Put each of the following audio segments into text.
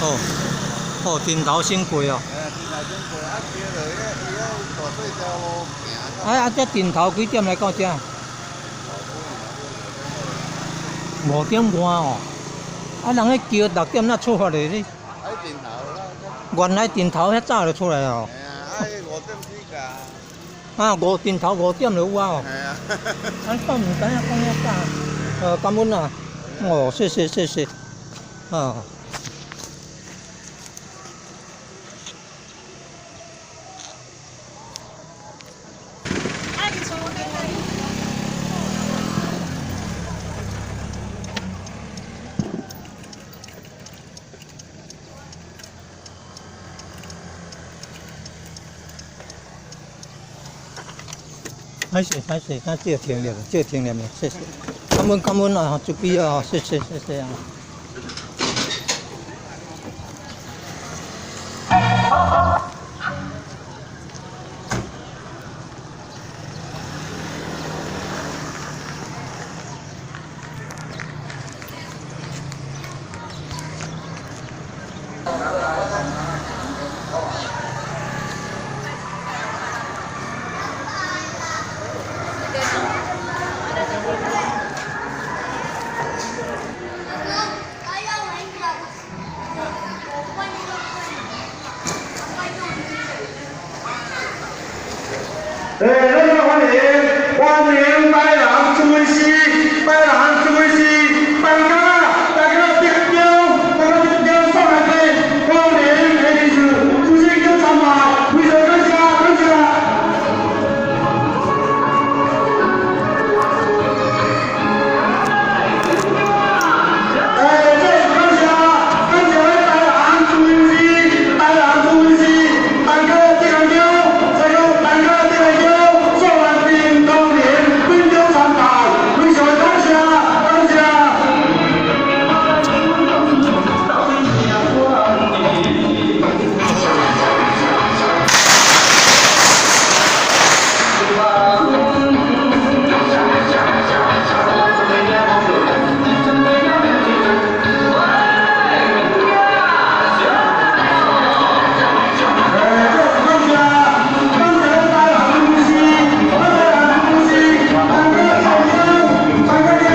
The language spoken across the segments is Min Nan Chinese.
哦，哦，頂頭先過哦。哎，頂頭先過，啊，橋落迄伊迄大細條路行。啊啊！這頂頭幾點來到這？5點外哦。啊，人彼橋6點才出發的咧。喺頂頭啦。原來頂頭遐早就出來哦。係啊，啊，五點起價。啊，五頂頭五點就有啊哦。係啊。啊，我毋知影講遐早。感恩啊。哦，謝謝謝謝。啊。歹勢歹勢，咱這停了，這停了，謝謝。感恩感恩啊，慈悲啊，謝謝謝謝啊。哎，咱來歡迎，歡迎台南主席，台南主席，大家，大家點鐘，大家點鐘上來聽，歡迎黑理事，主席叫參拜，非常感謝，感謝。哎，再次感謝，感謝台南主席，台南主席，大家點鐘，再講大家點鐘，上來聽當年點鐘參拜，非常感謝，感謝。哎，再次感謝，感謝台南主席，台南主席，大家點鐘，大家點鐘上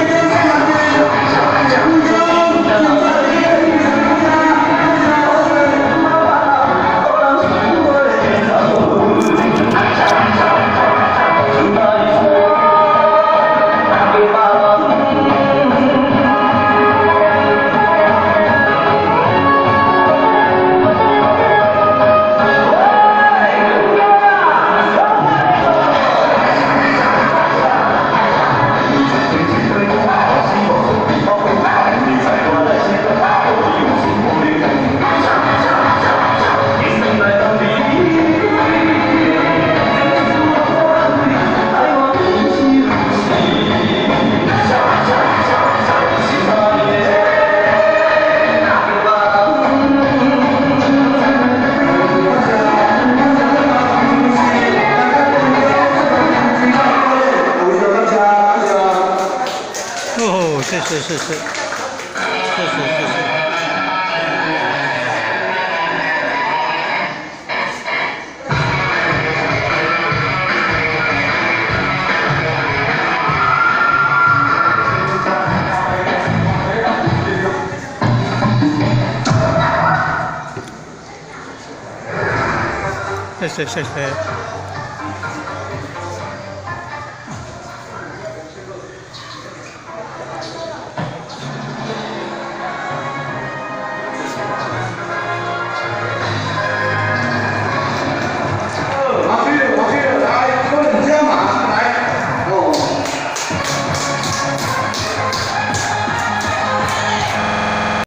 來聽，點鐘，點鐘，感謝，感謝，感謝。哦，謝謝謝謝，謝謝謝謝。謝謝謝謝。